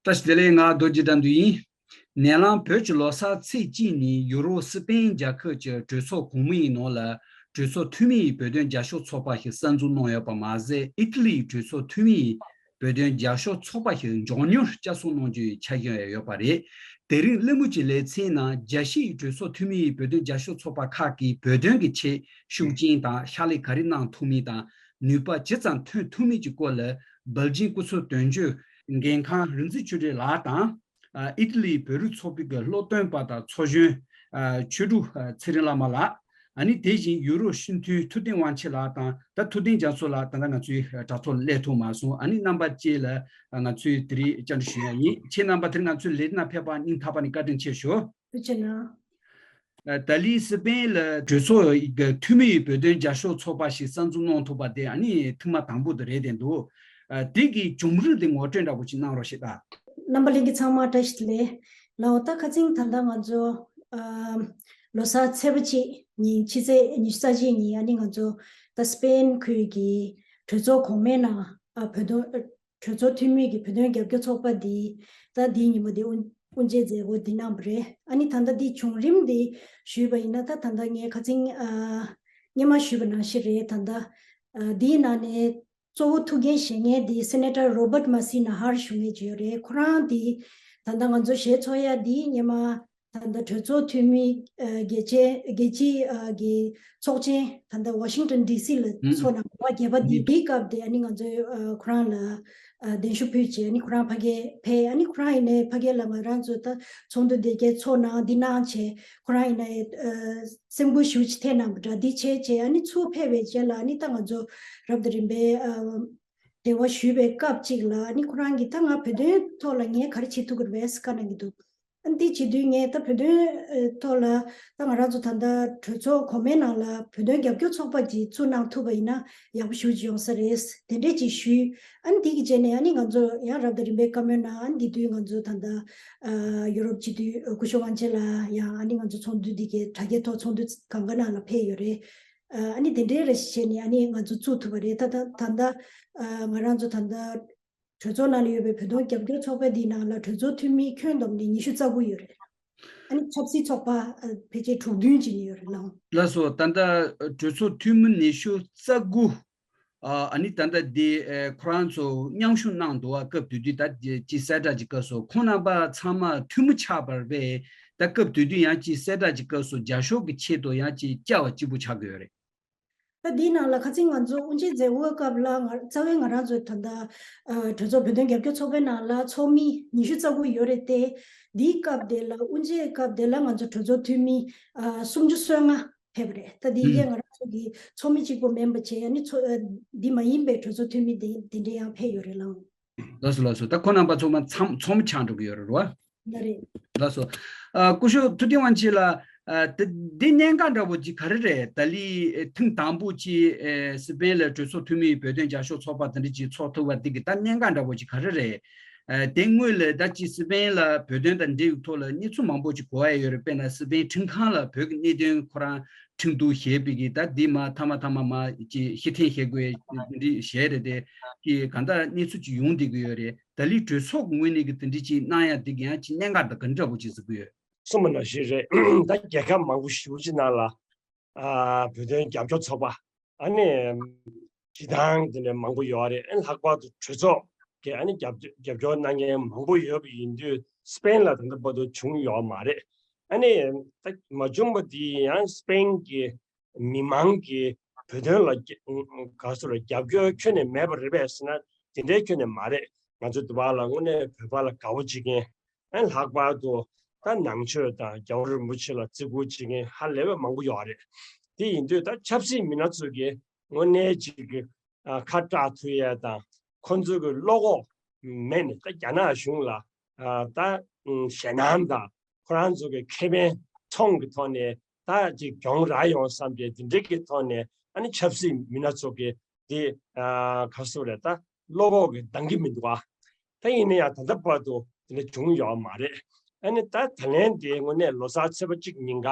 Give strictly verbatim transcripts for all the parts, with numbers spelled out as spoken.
བཀྲ་ཤིས་བདེ་ལེགས། ང་རྡོ་རྗེ་དགྲ་འདུལ་ཡིན། ནད་ལམ་བོད་ཀྱི་ལོ་གསར་ཚེས་གཅིག་ཉིན་ཡུ་རོབ་སི་པེན་རྒྱལ་ཁབ་ཀྱི་གྲོས་ཚོགས་གོང་མའི་ནང་ལ་གྲོས་ཚོགས་འཐུས་མིའི་བོད་དོན་རྒྱབ་སྐྱོར་ཚོགས་པ་ཞིག་གསར་འཛུགས་གནང་ཡོད་པ་མ་ཟད། ཨི་ཏི་ལིའི་གྲོས་ཚོགས་འཐུས་མིའི་བོད་དོན་རྒྱབ་སྐྱོར་ཚོགས་པ་ཞིག་མགྱོགས་མྱུར་བསྐྱར་གསོ་གནང་རྒྱུའི་འཆར་གཞི་ཡང་ཡོད་པ་རེད། དེ་རིང་གླེང་མོལ་གྱི་ལེ་ཚན་ནང་རྒྱལ་སྤྱིའི་གྲོས་ཚོགས་འཐུས་མིའི་བོད་དོན་རྒྱབ་སྐྱོར་ཚོགས་པ་ཁག་གིས་བོད་དོན་གྱི་ཆེད་ཤུགས་རྐྱེན་དང་ཕྱག་ལས་ག་རེ་གནང་ཐུབ་མིན་དང་། ནུས་པ་ཇི་ཙམ་ཐོན་ཐུབ་མིན་གྱི་སྐོར་ལ། སྦེལ་ཇིང་སྐུ་ཚབ་དོན་གཅོད་འགན་ཁང་རིག་འཛིན་ཆོས་སྒྲོན་ལགས་དང་། ཨ་ཨི་ཏི་ལིའི་བོད་རིགས་ཚོགས་པའི་གི་སློབ་སྟོན་པ་དང་ཚོགས་གཞོན་ཨ་ཆོས་དྲུག་ཨ་ཚེ་རིང་བླ་མ་ལགས། ཨ་ནི་དེ་བཞིན་ཡུ་རོབ་སྤྱི་འཐུས་ཐུབ་བསྟན་དབང་ཆེན་ལགས་དང་། ད་ཐུབ་བསྟན་རྒྱ་མཚོ་ལགས་ད་ལྟ་ང་ཚོའི་དྲ་ཐོག་ལ་སླེབས་ཐུབ་མ་སོང་། ཨ་ནི་རྣམ་པ་བཅས་ལ་ང་ཚོས་དེ་རིང་བཅར་འདྲི་ཞུ་ཡ་ཡིན། ཁྱེད་རྣམ་པ་དེ་རིང་ང་ཚོའི་ལས་རིམ་ནང་ཕེབས་པར་སྙིང་ཐག་པ་ནས་བཀའ་དྲིན་ཆེ་ཞུ། ཐུགས་རྗེ་གནང་། ཨ་ཏཱ་ལི་སི་པེན་ལ་གྲོས་ཚོགས་ཀྱི་འཐུས་མིའི་བོད་དོན་རྒྱབ་སྐྱོར་ཚོགས་པ་ཞིག་གསར་འཛུགས་གནང་ཐུབ་པ་དེ་ཨ་ནི་ཐེངས་མ་དང་པོ་དེ་རེད་བསྡད་འདུག་ཨ་དེ་གི་བྱུང་རིམ་དེ་ངོ་སྤྲོད་འདྲ་པོ་ཅིག་གནང་རོགས་ཞེས་དང་། རྣམ་པ་ལྷན་རྒྱས་ཚང་མ་བཀྲ་ཤིས་བདེ་ལེགས། ལའོ་ད་ཁ་སང་ད་ལྟ་ང་ཚོ་ཨ་ལོ་གསར་ཚེས་པ་གཅིག་ཉིན་ཕྱི་ཚེས་ཉི་ཤུ་རྩ་གཅིག་ཉིན་ཨ་ནི་ང་ཚོ་ད་སི་པེན་ཁུལ་གྱི་གྲོས་ཚོགས་གོང་མའི་ནང་ཨ་བོད་དོན་གྲོས་ཚོགས་འཐུས་མི་གི་བོད་དོན་རྒྱབ་སྐྱོར་ཚོགས་པ་འདི་ད་འདིའི་ཉིན་མོ་འདི་དབུ་དབུ་འབྱེད་མཛད་སྒོ་འདི་གནང་བ་རེད། ཨ་ནི་ད་ལྟ་འདི་བྱུང་རིམ་འདི་ཞུས་པ་ཡིན་ན། ད་ད་ལྟ་ངས་ཁ་སང་ཨ་སྔོན་མ་ཞུས་པ་ནང་བཞིན་རེད། ད་ལྟ་ཨ་འདིའི་ནང་ནས་གཙོ་བོ་ཐུགས་འགན་བཞེས་མཁན་འདི་སེ་ནེ་ཊར་རོ་བར་ཊི་མ་སི་ན་ཧར་ཞུ་མཁན་ཅིག་ཡོད་རེད། ཁོ་རང་འདི་ད་ལྟ་ང་ཚོ་ཞལ་འཚོ་ཡ་འདི་སྔོན་མ་ད་ལྟ་གྲོས་ཚོགས་འཐུས་མི་ཨ་རྒྱལ་སྤྱི་རྒྱལ་སྤྱི་ཨ་གི་ཚོགས་ཆེན་ད་ལྟ་ཝ་ཤིང་ཊོན་ཌི་སི་ལ་ཚོགས་གནང་བ་བརྒྱད་པ་འདི། འདིའི་སྐབས་དེ་ཨ་ནི་ང་ཚོས་ཨ་ཁོ་རང་ལ་ཨ་གདན་ཞུ་ཕུལ་བྱས། ཨ་ནི་ཁོ་རང་ཕ་གིར་ཕེབས། ཨ་ནི་ཁོ་རང་ཡིན་ནའི་ཕ་གི་ལ་ང་རང་ཚོ་ད་ཚོགས་འདུ་དེ་གའི་ཚོགས་གནང་འདི་གནང་བྱས། ཁོ་རང་ཡིན་ནའི་ཨ་སེམས་འགུལ་ཞེ་པོ་ཅིག་ཐེབས་གནང་བ་འདྲ་འདི་བྱས་བྱས། ཨ་ནི་ཚུར་ཕེབས་པའི་རྗེས་ལ་ཨ་ནི་ད་ང་ཚོ་རབ་དང་རིམ་པའི་ཨ་འབྲེལ་བ་ཞུས་པའི་སྐབས་ཅིག་ལ་ཨ་ནི་ཁོ་རང་གིས་ད་ང་བོད་དོན་ཐོག་ལ་ངས་ག་རེ་བྱེད་ཐུབ་ཀྱི་རེད་པས་བཀའ་གནང་གི་འདུག་ཨ་འདི་བྱེད་དུས་ངས་ད་བོད་དོན་ཨ་ཐོག་ལ་ད་ང་རང་ཚོ་ད་ལྟ་གྲོས་ཚོགས་གོང་མའི་ནང་ལ་བོད་དོན་རྒྱབ་སྐྱོར་ཚོགས་པ་ཅིག་བཙུགས་གནང་ཐུབ་པ་ཡིན་ན་ཡག་པོ་ཞེ་པོ་ཅིག་ཡོང་ས་རེད། དེ་འདྲས་ཅིག་ཞུས། ཨ་ནི་འདི་གི་རྗེས་ནས་ཨ་ནི་ང་ཚོ་ཡང་རབ་དང་རིམ་པའི་བཀའ་མོལ་ནང་། ཨ་ནི་འདི་དུས་ང་ཚོ་ད་ལྟ་ཨ་ཡུ་རོབ་སྤྱི་འཐུས་སྐུ་ཞབས་དབང་ཆེན་ལགས་ཡང་ཨ་ནི་ང་ཚོ་ཚོགས་འདུ་འདི་གའི་དྲ་རྒྱའི་ཐོག་ཚོགས་འདུ་གང་ག་ནང་ལ་ཕེབས་ཡོད་རེད། ཨ་ནི་དེ་འདྲའི་རེ་ཞིག་བྱས་ནས་ཨ་ནི་ང་ཚོ་བཙུགས་ཐུབ་པ་རེད། ད་ད་ད་ལྟ་ཨ་ང་རང་ཚོ་ད་ལྟ་གྲོས་ཚོགས་ནང་ལ་ཡོད་པའི་བོད་དོན་རྒྱབ་སྐྱོར་ཚོགས་པ་འདིའི་ནང་ལ་གྲོས་ཚོགས་འཐུས་མི་ཁྱོན་བསྡོམས་ནས་ཉི་ཤུ་རྩ་དགུ་ཡོད་རེད། ཨ་ནི་ཆབ་སྲིད་ཚོགས་པ་ཨ་ཕལ་ཆེར་དྲུག་བདུན་ཅིག་ཡོད་རེད་ལགས། ལགས་སོ། ད་ལྟ་གྲོས་ཚོགས་འཐུས་མི་ཉི་ཤུ་རྩ་དགུ། ཨ་ཨ་ནི་ད་ལྟ་འདི་ཨེ་ཁོ་རང་ཚོ་མཉམ་ཞུགས་གནང་འདུག་བ། སྐབས་དེ་དུས་ད་ཅི་གསལ་བསྒྲགས་ཀྱི་སྐབས་སུ་ཁོང་རྣམ་པ་ཚང་མ་འཐུས་མི་ཆགས་པ་རེད་པས། ད་སྐབས་དེ་དུས་ཡང་ཅི་གསལ་བསྒྲགས་ཀྱི་སྐབས་སུ་རྒྱབ་སྐྱོར་གྱི་ཆེད་དུ་ཡང་ཅི་བཅར་བ་གཅིག་པུ་ཆགས་ཀྱི་ཡོད་རེད། ད་འདིའི་ནང་ལ་ཁ་སང་ང་ཚོ་དབུ་འབྱེད་མཛད་སྒོའི་སྐབས་ལ་ང་རྩ་བའི་ང་རང་ཚོ་ད་ལྟ་ཨ་གྲོས་ཚོགས་བོད་དོན་རྒྱབ་སྐྱོར་ཚོགས་པའི་ནང་ལ་ཚོགས་མི་ཉི་ཤུ་རྩ་དགུ་ཡོད་རེད་དེ། འདིའི་སྐབས་དེ་ལ་དབུ་འབྱེད་སྐབས་དེ་ལ་ང་ཚོ་གྲོས་ཚོགས་འཐུས་མི་ཨ་སུམ་ཅུ་སོ་ལྔ་ཕེབས་པ་རེད། ད་འདི་ཨུམ། གས་ང་རང་ཚོ་གི་ཚོགས་མི་གཅིག་པོ་མིན་པ་བྱས། ཨ་ནི་ཚོ་ཨ་འདི་མ་ཡིན་པའི་གྲོས་ཚོགས་འཐུས་མི་དེ་དེ་འདྲ་ཡང་ཕེབས་ཡོད་རེད་ལགས། ལགས་སོ་ལགས་སོ། ད་ཁོང་རྣམ་པ་ཚང་མ་ཚང་ཚོགས་མི་ཆགས་འགྲོ་གི་ཡོད་རེད་བ། ལགས་རེད། ལགས་སོ། ཨ་སྐུ་ཞབས་ཐུབ་བསྟན་དབང་ཆེན་ལགས། ཨ་དེ་འདི་གནད་འགག་འདྲ་པོ་ཅིག་ག་རེ་རེད། ད་ལི་ཨེ་ཐེངས་དང་པོ་ཅིག་ཨེ་སི་པེན་ལ་གྲོས་ཚོགས་འཐུས་མིའི་བོད་དོན་རྒྱབ་སྐྱོར་ཚོགས་པ་དེ་འདྲ་ཅིག་ཚོགས་ཐུབ་པ་འདི་གི་ད་གནད་འགག་འདྲ་པོ་ཅིག་ག་རེ་རེད། ཨ་དེ་སྔོན་ལ་ད་ཅིག་སི་པེན་ལ་བོད་དོན་དང་འབྲེལ་བའི་ཐོག་ལ་གནས་ཚུལ་མང་པོ་ཅིག་གོ་ཡ་ཡོད་རེད། དཔེར་ན་སི་པེན་ཁྲིམས་ཁང་ལ་བོད་ཀྱི་གནད་དོན་ཁོ་རང་ཁྲིམས་གཏུག་བྱས་པའི་གི་ད་འདི་མ་མཐའ་མ་མཐའ་མ་མ་ཅིག་ཕྱིར་འཐེན་བྱེད་དགོས་འདི་བྱས་རེད་དེ། ཀྱི་གང་ལྟར་གནས་ཚུལ་ཅིག་ཡོང་བསྡད་ཀྱི་ཡོད་རེད། ད་ལི་གྲོས་ཚོགས་ཀྱི་ངོས་ནས་ཀྱི་དེ་འདྲ་ཅིག་གནང་ཡ་འདི་གི་ཡང་ཅིག་གནད་འགག་དང་ག་འདྲ་པོ་ཅིག་གཟིགས་ཀྱི་ཡོད། གསུངས་པ་ནང་བཞིན་རེད། ད་རྒྱལ་ཁབ་མང་པོ་ཞེ་པོ་ཅིག་ནང་ལ་ཨ་བོད་དོན་རྒྱབ་སྐྱོར་ཚོགས་པ་ཨ་ནི་སྤྱི་བཏང་དེ་འདྲ་མང་པོ་ཡོད་རེད། ཨ་ནི་ལྷག་པར་དུ་གྲོས་ཚོགས་ཀྱི་ཨ་ནི་རྒྱབ་རྒྱབ་སྐྱོར་གནང་མཁན་མང་པོ་ཡོད་པ་ཡིན་དུས་སི་པེན་ལ་ད་ལྟ་བར་དུ་བྱུང་ཡོད་མ་རེད། ཨ་ནི་ད་མ་བྱུང་བ་དེ་ཡང་སི་པེན་གྱི་མི་མང་གིས་བོད་དོན་ལ་རྒྱ་ག་སོ་ར་རྒྱབ་སྐྱོར་ཁྱོན་ནས་མེད་པ་རེད་པས་ཟེར་ན་དེ་འདྲའི་ཁྱོན་ནས་མ་རེད། ང་ཚོ་འདི་བར་ལ་དངོས་གནས་བོད་པ་ལ་དགའ་པོ་བྱེད་མཁན། ཨ་ལྷག་པར་དུ་ད་ནང་ཆོས་དང་རྒྱལ་བ་རིན་པོ་ཆེ་ལ་བརྩི་བཀུར་བྱེད་མཁན་ཧ་ལས་པའི་མང་པོ་ཡོད་རེད། དེ་ཡིན་དུས་ད་ཆབ་སྲིད་མི་སྣ་ཚོ་གིས་དངོས་གནས་ཅིག་གི་ཨ་ཁ་གྲག་ཐུབ་ཡས་དང་ཁོང་ཚོ་གི་བློ་ཁོག་མེད་ནས་ད་རྒྱ་ནག་གཞུང་ལ་ཨ་ད་ཨ་ཞེད་སྣང་དང་ཁོ་རང་ཚོ་གི་ཁེ་ཕན་མཐོང་གི་ཐོག་ནས་ད་ཅིག་གྱོང་རག་ཡོང་བསམ་པའི་དེ་འདྲ་གི་ཐོག་ནས་ཨ་ནི་ཆབ་སྲིད་མི་སྣ་ཚོ་གི་དེ་ཨ་ག་སོ་རེད། ད་བློ་ཁོག་གི་འདང་གི་མི་འདུག་ཨ། ད་ཡིན་ན་ཡང་ད་ལྟ་བར་དུ་དེ་འདྲ་བྱུང་ཡོད་མ་རེད། ཨ་ནི་ད་ད་ལན་དེ་དངོས་གནས་ལོ་གསར་ཚེས་པ་གཅིག་ཉིན་ཀ་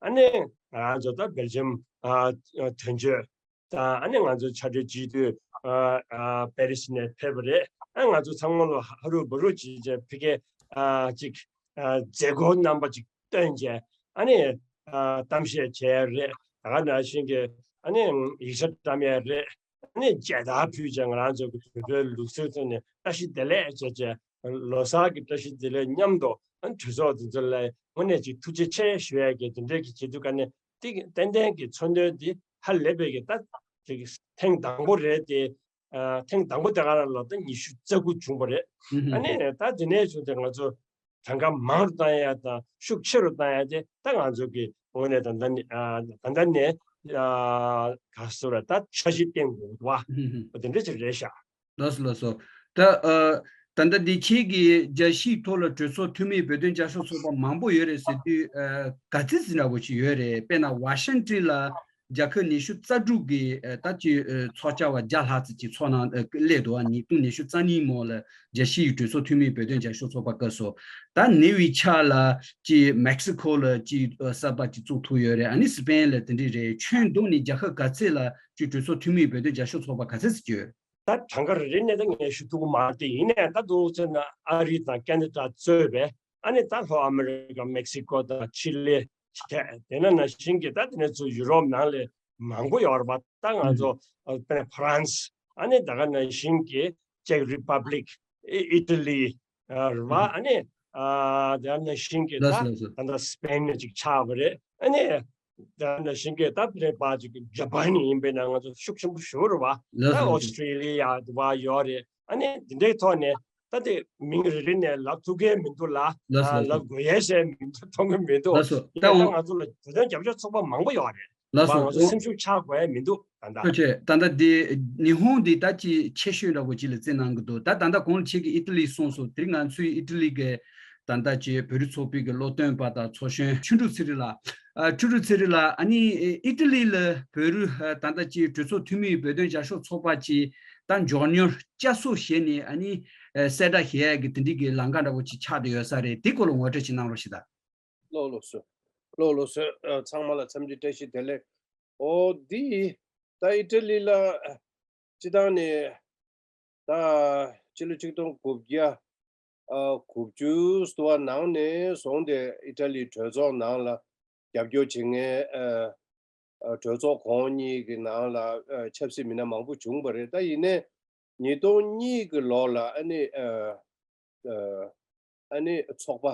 ཨ་ནི་ང་རང་ཚོ་ད་སྦེལ་ཇམ་ཨ་དོན་གཅོད་དང་ཨ་ནི་ང་ཚོ་ཕྱག་སྦྲེལ་སྤྱི་འཐུས་ཨ་ཨ་པེ་རི་སི་ནས་ཕེབས་པ་རེད། ཨ་ང་ཚོ་ཚང་མ་ལ་ཧ་རུ་བ་རུ་བྱེད་བྱས་ཕ་གིའི་ཨ་ཅིག་ཨ་མཛད་སྒོ་རྣམ་པ་ཅིག་སྟོན་བྱས། ཨ་ནི་ཨ་གཏམ་བཤད་བྱས་རེད། ད་ག་ནང་བཞིན་གྱི་ཨ་ནི་ཡིག་ཆ་བཀྲམ་ཡས་རེད། ཨ་ནི་མཇལ་དར་ཕུལ་བྱས་ང་རང་ཚོ་གི་བོད་པའི་ལུགས་སྲོལ་ཐོག་ནས་བཀྲ་ཤིས་བདེ་ལེགས་བྱས་བྱས། ལོ་གསར་གྱི་བཀྲ་ཤིས་བདེ་ལེགས་མཉམ་དུ་ཨ་ནི་གྲོས་ཚོགས་དེ་ཚོ་ལ་དངོས་གནས་ཅིག་ཐུགས་རྗེ་ཆེ་ཞུ་ཡས་ཀྱི་དེ་འདྲའི་གི་བྱེད་དུས་ཀ་ནས་ཏིག་ཏན་ཏན་གྱི་མཚོན་དོན་དེ་ཧ་ལས་པའི་གི་ད་ཅིག་ཐེངས་དང་པོ་རེད་དེ། ཨ་ཐེངས་དང་པོ་དེ་ག་རང་ལ་ད་ཉི་ཤུ་རྩ་དགུ་བྱུང་བ་རེད། ཨ་ནི་ད་དེ་ནས་བྱུང་སྟེ་ང་ཚོ་གྲངས་ཀ་མང་རུ་བཏང་ཡ་དང་ཤུགས་ཆེ་རུ་བཏང་ཡ་དེ་ད་ང་ཚོ་གི་དངོས་གནས་ད་ལྟ་ནས་ཨ་ད་ལྟ་ནས་ཨ་ག་སོ་ར་ད་འཆར་གཞི་བཏིང་དགོས་འདུག་བ། དེ་འདྲ་ཅིག་རེད་ཤག་ལགས་སོ་ལགས་སོ། ད་ཨ་ད་ལྟ་འདི་ཁྱེད་ཀྱིས་རྒྱལ་སྤྱིའི་ཐོག་ལ་གྲོས་ཚོགས་འཐུས་མིའི་བོད་དོན་བསྐྱར་ཞིབ་ཚོགས་པ་མང་པོ་ཡོད་རེད་ཟེར་དུས་ཨ་ག་ཚོད་ཙམ་འདྲ་བོ་ཞིག་ཡོད་རེད། དཔེར་ན་ཝ་ཤིང་ཊོན་ལ་རྒྱལ་ཁབ་ཉི་ཤུ་རྩ་དྲུག་གི་ཨ་ད་ཅིག་ཨ་ཚོགས་བཅར་བ་བརྒྱ་ལྷག་ཙམ་ཅིག་ཚོགས་གནང་ཨ་སླེབས་འདུག་ཉིས་སྟོང་ཉི་ཤུ་རྩ་གཉིས་མོ་ལ་རྒྱལ་སྤྱིའི་གྲོས་ཚོགས་འཐུས་མིའི་བོད་དོན་བསྐྱར་ཞིབ་ཚོགས་པ་སྐབས་སུ། ད་ནེ་ཝི་ཆ་ལ་ཅིག་མེག་སི་ཁོ་ལ་ཅིག་ཨ་གསར་པ་ཅིག་བཙུགས་ཐུབ་ཡོད་རེད། ཨ་ནི་སི་པེན་ལ་དེ་འདྲ་རེད། ཁྱོན་བསྡོམས་ནས་རྒྱལ་ཁབ་ག་ཚོད་ལ་ཅིག་གྲོས་ཚོགས་འཐུས་མིའི་བོད་དོན་བསྐྱར་ཞིབ་ཚོགས་པ་ག་ཚོད་ཙམ་ཅིག་ཡོད། ད་གྲངས་ཀ་རེ་རེ་ནས་ད་ངས་ཞུ་ཐུབ་ཀྱི་མ་རེད་དེ། ཡིན་ནའི་ད་འདུག་ཟེར་ན་ཨ་རི་དང་ཁེ་ན་ཌ་གཙོས་པའི་ཨ་ནི་ད་ལྷོ་ཨ་མི་རི་ཀ་མེག་སི་ཀོ་དང་ཆི་ལི་བྱས། དེ་ནང་བཞིན་གྱི་ད་དེ་ནས་ཚུར་ཡུ་རོབ་ནང་ལ་མང་པོ་ཡོད་རེད་པ། ད་ང་ཚོ་ཨ་ཕ་རན་སི། ཨ་ནི་ད་ག་ནང་བཞིན་གྱི་ཅེག་རི་པབ་ལིག་ཨི་ཊ་ལི་རེད་པ། ཨ་ནི་ཨ་ད་ག་ནང་བཞིན་གྱི་ད་ད་ལྟ་སི་པེན་ཅིག་ཆགས་པ་རེད། ཨ་ནི། དེ་ནང་བཞིན་གྱི་ད་ཕེ་པ་ཅིག་ཇ་པན་ཡིན་པས་ན་ང་ཚོ་ཤུགས་ཆེན་པོ་ཞུ་རུ་བ། ད་ཨོ་སི་ཀྲི་ལི་ཡ་དུ་བ་ཡོད་རེད། ཨ་ནི་འདི་འདྲའི་ཐོག་ནས་ད་དེ་མིང་རེ་རེ་ནས་ལབ་ཐུབ་ཀྱི་མི་འདུག་ལ། ལབ་དགོས་ཡས་ཞེས་མི་འདུག་མཐོང་གི་མི་འདུག་ལགས་སོ། ཡིན་ནའི་ད་ང་ཚོ་ལ་བོད་དོན་རྒྱབ་སྐྱོར་ཚོགས་པ་མང་པོ་ཡོད་རེད། ལགས་སོ། ང་ཚོ་སེམས་ཤུགས་ཆག་དགོས་ཡས་མི་འདུག་ད་ལྟ། ཐུགས་རྗེ་ཆེ། ད་ལྟ་འདི་ཉི་ཧོང་འདི་ད་ཅི་ཆེ་ཤོས་འདྲ་པོ་ཅིག་ལ་བརྩི་གནང་གི་འདུག་ད་ད་ལྟ་གོང་ལ་ཁྱེད་ཀྱིས་ཨི་ཊ་ལི་གསུངས་སོང་། དེ་རིང་ང་ཚོའི་ཨི་ཊ་ལི་གི་ད་ལྟ་ཅིག་བོད་རིགས་ཚོགས་པའི་གི་སློབ་སྟོན་པ་དང་ཚོགས་གཞོན་ཆོས་འབྲུག་ཚེ་རིང་ལགས། ཨ་ཆོས་འབྲུག་ཚེ་རིང་ལགས། ཨ་ནི་ཨི་ཊ་ལི་ལ་བོད་རིགས་ཨ་ད་ལྟ་ཅིག་གྲོས་ཚོགས་འཐུས་མིའི་བོད་དོན་བསྐྱར་ཞིབ་ཚོགས་པ་ཅིག་ད་མགྱོགས་མྱུར་བསྐྱར་གསོ་བྱས་ནས་ཨ་ནི་ཨ་གསལ་བསྒྲགས་བྱེད་ཡ་གི་དེ་འདྲའི་གི་ལམ་ཁ་འདྲ་པོ་ཅིག་ཆགས་བསྡད་ཡོད་ས་རེད། དེ་སྐོར་ལ་ངོ་སྤྲོད་ཅིག་གནང་རོགས་ཞེས་དང་། ལགས་ལགས་སོ། ལགས་ལགས་སོ། ཨ་ཚང་མ་ལ་འཚམས་འདྲི་བཀྲ་ཤིས་བདེ་ལེགས། ཨོ་འདི་ད་ཨི་ཊ་ལི་ལ་སྤྱི་བཏང་ནས་ད་ཕྱི་ལོ་ཆིག་སྟོང་དགུ་བརྒྱ་ཨ་དགུ་བཅུ་ཟེར་བ་ནང་ནས་བཟུང་སྟེ་ཨི་ཊ་ལིའི་གྲོས་ཚོགས་ནང་ལ་རྒྱབ་སྐྱོར་བྱེད་མཁན་ཨ་ཨ་གྲོས་ཚོགས་གོང་གཉིས་ཀྱི་ནང་ལ་ཨ་ཆབ་སྲིད་མི་སྣ་མང་པོ་བྱུང་བ་རེད། ད་ཡིན་ནའི་ཉིས་སྟོང་གཉིས་ཀྱི་ལོ་ལ་ཨ་ནི་ཨ་ཨ་ཨ་ནི་ཚོགས་པ་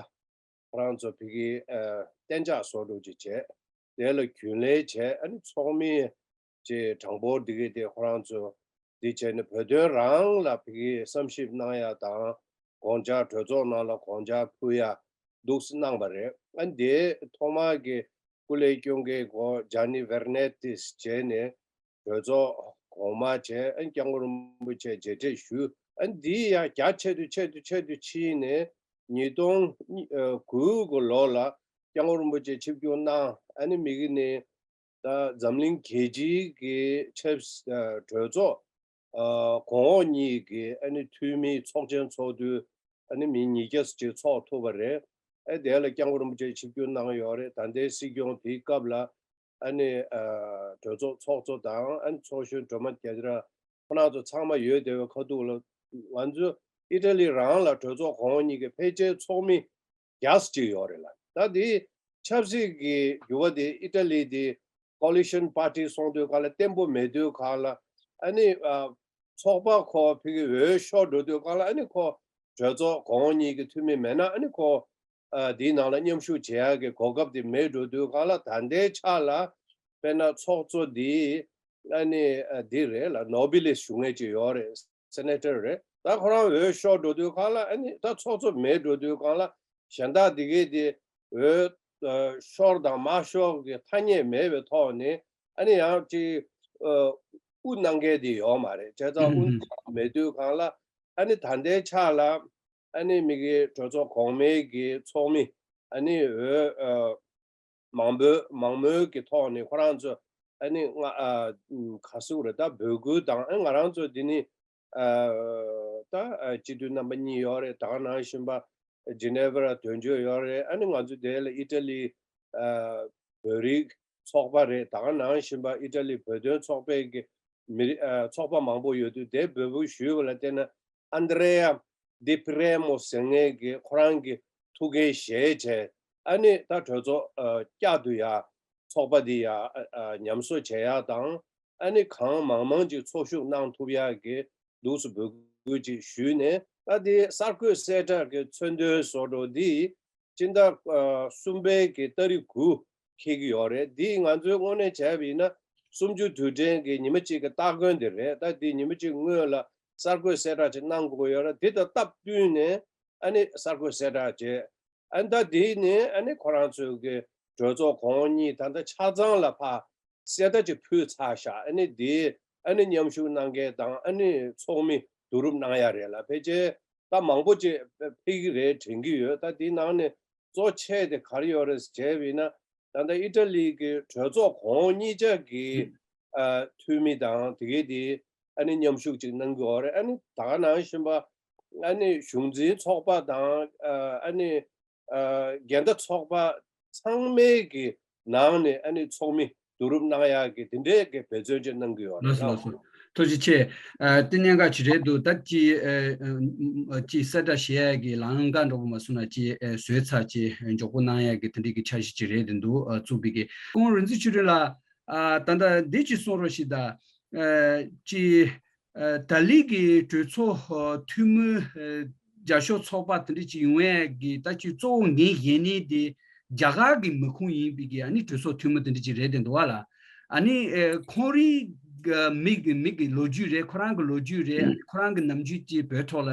ཁོ་རང་ཚོ་ཕ་གིའི་ཨ་གཏན་འཇགས་བཟོ་འདྲ་ཅིག་བྱས། དེ་ལ་རྒྱུན་ལས་བྱས། ཨ་ནི་ཚོགས་མི་ཅེས་གྲངས་འབོར་འདི་གས་དེ་ཁོ་རང་ཚོ་འདི་བྱས་ནས་བོད་དོན་རང་ལ་ཕ་གིའི་བསམ་ཞིབ་གནང་ཡ་དང་དགོངས་འཆར་གྲོས་ཚོགས་ནང་ལ་དགོངས་འཆར་ཕུལ་ཡ་འདུག་སེ་གནང་བ་རེད། ཨ་ནི་དེ་ཐོག་མ་གི་སྐུ་ལས་སྐྱོན་མཁན་གོ་ཇཱ་ནི་ཝེར་ནེ་ཏིས་བྱས་ནས་གྲོས་ཚོགས་གོང་མ་བྱས། ཨ་ནི་སྐྱབས་མགོན་རིན་པོ་ཆེ་མཇལ་འཕྲད་ཞུས། ཨ་ནི་འདི་ཡང་རྒྱ་ཆེ་དུ་ཆེ་དུ་ཆེ་དུ་ཕྱིན་ནས་ཉིས་སྟོང་དགུ་གི་ལོ་ལ་སྐྱབས་མགོན་རིན་པོ་ཆེ་ཆིབས་བསྒྱུར་གནང་། ཨ་ནི་མི་གི་ནི་ད་འཛམ་གླིང་རྒྱལ་སྤྱིའི་གི་ཆབ་སྲིད་ཨ་གྲོས་ཚོགས་ཨ་གོང་འོག་གཉིས་ཀྱི་ཨ་ནི་འཐུས་མིའི་ཚོགས་ཆེན་ཚོགས་དུས་ཨ་ནི་མི་ཉིས་བརྒྱ་ཙམ་ཅིག་ཚོགས་ཐུབ་པ་རེད། ཨ་དེ་ལ་སྐྱབས་མགོན་རིན་པོ་ཆེ་ཆིབས་བསྒྱུར་གནང་ཡོད་རེད། ད་ལྟའི་སྲིད་སྐྱོང་དེའི་སྐབས་ལ་ཨ་ནི་ཨ་གྲོས་ཚོགས་ཚོགས་གཙོ་དང་ཨ་ནི་ཚོགས་གཞོན་སྒྲོལ་མ་རྒྱ་ཚེ་རིང་ཁོང་རྣམ་ཚོ་ཚང་མ་ཡོད་བསྡད་པའི་ཁ་ཐུག་ལ་ང་ཚོ་ཨི་ཊ་ལི་རང་ལ་གྲོས་ཚོགས་གོང་འོག་གཉིས་ཀྱི་ཕལ་ཆེར་ཚོགས་མི་བརྒྱ་ཙམ་ཅིག་ཡོད་རེད་ལ། ད་དེ་ཆབ་སྲིད་ཀྱི་འགྱུར་བ་དེ་ཨི་ཊ་ལི་དེ་ཀོ་ལི་ཤན་པར་ཊི་སོང་དུས་སྒང་ལ་བརྟན་པོ་མེད་དུས་སྒང་ལ་ཨ་ནི་ཨ་ཚོགས་པ་ཁོ་ཕ་གི་འོས་ཤོར་འགྲོ་དུས་སྒང་ལ་ཨ་ནི་ཁོ་གྲོས་ཚོགས་གོང་འོག་གཉིས་ཀྱི་འཐུས་མི་མེད་ན་ཨ་ནི་ཁོ་ཨ་དེའི་ནང་ལ་མཉམ་ཞུགས་བྱེད་ཡག་གི་གོ་སྐབས་དེ་མེད་འགྲོ་དུས་སྒང་ལ། ད་ལྟའི་ཆ་ལ་དཔེར་ན་ཚོགས་གཙོ་དེ་ཨ་ནི་ཨ་འདི་རེད་ལ། ནོ་བྷེལ་ཞུ་མཁན་ཅིག་ཡོད་རེད། སེ་ནེ་ཊར་རེད། ད་ཁོ་རང་འོས་ཤོར་འགྲོ་དུས་སྒང་ལ་ཨ་ནི་ད་ཚོགས་གཙོ་མེད་འགྲོ་དུས་སྒང་ལ་གཞན་དག་འདི་གས་དེ་འོས་ཨ་ཤོར་དང་མ་ཤོར་གྱི་ཐ་སྙད་མེད་པའི་ཐོག་ནས་ཨ་ནི་ཡང་ཅིག་ཨ་དབུ་གནང་མཁན་དེ་ཡོད་མ་རེད། བྱས་ཙང་དབུ་གནང་མེད་དུས་སྒང་ལ་ཨ་ནི་ད་ལྟའི་ཆ་ལ་ཨ་ནི་མི་གི་གྲོས་ཚོགས་གོང་མའི་གི་ཚོགས་མི་ཨ་ནི་འོས་ཨ་མང་པོའི་མང་མོས་ཀྱི་ཐོག་ནས་ཁོ་རང་ཚོ་ཨ་ནི་ང་ཨ་ག་ཟེར་དགོས་རེད། ད་འབོད་སྐུལ་དང་ཨ་ང་རང་ཚོ་འདི་ནི་ཨ་ད་ཨ་སྤྱི་འཐུས་རྣམ་པ་གཉིས་ཡོད་རེད། ད་ག་ནང་བཞིན་པ་ཇི་ནེ་ཝ་ལ་དོན་གཅོད་ཡོད་རེད། ཨ་ནི་ང་ཚོ་དེ་ལ་ཨི་ཊ་ལི་ཨ་བོད་རིགས་ཚོགས་པ་རེད། ད་ག་ནང་བཞིན་པ་ཨི་ཊ་ལི་བོད་དོན་ཚོགས་པའི་གི་མི་རིགས་ཨ་ཚོགས་པ་མང་པོ་ཡོད་དུས་དེ་འབོད་སྐུལ་ཞུས་པ་ལ་བརྟེན་ན། ཨན་དྲེ་ཡ་དི་པི་རེ་མོ་ཟེར་མཁན་གྱི་ཁོ་རང་གི་ཐུགས་འགན་བཞེས་བྱས། ཨ་ནི་ད་གྲོས་ཚོགས་ཨ་བསྐྱར་དུ་ཡ་ཚོགས་པ་འདི་ཡ་ཨ་ཨ་ཉམས་གསོ་བྱེད་ཡ་དང་། ཨ་ནི་གང་མང་མང་ཅིག་ཚོགས་ཞུགས་གནང་ཐུབ་ཡ་གི་འདུག་སེ་འབོད་སྐུལ་ཅིག་ཞུས་ནས། ད་འདི་གསར་འགོད་གསལ་བསྒྲགས་ཀྱི་མཚོན་དོན་བཟོ་འདྲ་འདི་སྤྱི་ཟླ་ཨ་གསུམ་པའི་གི་ཏ་རིག་དགུ་འཁེལ་གྱི་ཡོད་རེད། འདི་ང་ཚོའི་དངོས་གནས་བྱས་པ་ཡིན་ན་གསུམ་བཅུ་དུས་དྲན་གྱི་ཉི་མ་གཅིག་གི་སྟ་གོན་དེ་རེད། ད་འདི་ཉི་མ་གཅིག་སྔོན་ལ་གསར་འགོད་གསལ་བསྒྲགས་ཅིག་གནང་དགོས་ཡོད་རེད། འདི་དང་སྟབས་བསྟུན་ནས་ཨ་ནི་གསར་འགོད་གསལ་བསྒྲགས་བྱས། ཨ་ནི་ད་འདི་ནི་ཨ་ནི་ཁོ་རང་ཚོའི་གི་གྲོས་ཚོགས་གོང་འོག་གཉིས་ད་ལྟ་ཆ་ཚང་ལ་ཕར་གསལ་བརྡ་ཅིག་ཕུལ་ཚར་ཤག་ཨ་ནི་འདི་ཨ་ནི་མཉམ་ཞུགས་གནང་མཁན་དང་ཨ་ནི་ཚོགས་མི་བསྡུ་རུབ་གནང་ཡ་རེད་ལ། ཕལ་ཆེར་ད་མང་པོ་ཅིག་ཕེབས་ཀྱི་རེད་དྲན་གྱི་ཡོད། ད་འདི་ནང་ནས་གཙོ་ཆེ་དེ་ག་རེ་ཡོད་རེད་ཟེར་བྱས་པ་ཡིན་ན། ད་ལྟ་ཨི་ཊ་ལི་གི་གྲོས་ཚོགས་གོང་འོག་གཉིས་ཆ་གི་ཨ་འཐུས་མི་དང་དེ་གའི་དེ་ཨ་ནི་མཉམ་ཞུགས་ཅིག་གནང་གི་ཡོད་རེད། ཨ་ནི་ད་ག་ནང་བཞིན་པ་ཨ་ནི་གཞུང་འཛིན་ཚོགས་པ་དང་ཨ་ཨ་ནི་ཨ་འགལ་ཟླ་ཚོགས་པ་ཚང་མའི་གི་ནང་ནས་ཨ་ནི་ཚོགས་མི་བསྡུ་རུབ་གནང་ཡག་གི་དེ་འདྲའི་གི་འབད་བརྩོན་ཅིག་གནང་གི་ཡོད་རེད། ལགས་སོ། ལགས་སོ། ཐུགས་རྗེ་ཆེ། ཨ་དེ་གནད་འགག་ཅིག་རེད་འདུག་ད་ཅི་ཨ་ཨ་ཅི་གསལ་བསྒྲགས་བྱེད་ཡག་གི་ལམ་ཁ་འདྲ་པོ་མ་སོང་ན་ཅི་ཨ་བཟོས་ཚར། ཅི་མགྱོགས་པོ་གནང་ཡག་གི་དེ་འདྲའི་གི་འཆར་གཞི་ཅིག་རེད་འདུག་ཨ་བཙུགས་པའི་གི་སྐུ་ངོ་རིག་འཛིན་ཆོས་སྒྲོན་ལགས། ཨ་ད་ལྟ་འདི་ཅིག་གསུང་རོགས་ཞེས་དང་། ཨ་ཅི་ཨ་ད་ལི་གི་གྲོས་ཚོགས་ཨ་འཐུས་མི་ཨ་རྒྱབ་སྐྱོར་ཚོགས་པ་དེ་འདྲ་ཅིག་ཡོང་ཡས་ཀྱི་ད་ཅིག་གཙོ་བོ་འགན་བཞེས་མཁན་དེ་རྒྱ་གར་གྱི་མི་ཁུངས་ཡིན་པའི་གི་ཨ་ནི་གྲོས་ཚོགས་འཐུས་མི་དེ་འདྲ་ཅིག་རེད་དེ་འདུག་བ་ལ། ཨ་ནི་ཨ་ཁོང་རང་གི་མི་གི་མི་གི་ལོ་རྒྱུས་རེད། ཁོ་རང་གི་ལོ་རྒྱུས་རེད། ཨ་ནི་ཁོ་རང་གི་ནམ་རྒྱུན་གྱི་བོད་ཐོག་ལ་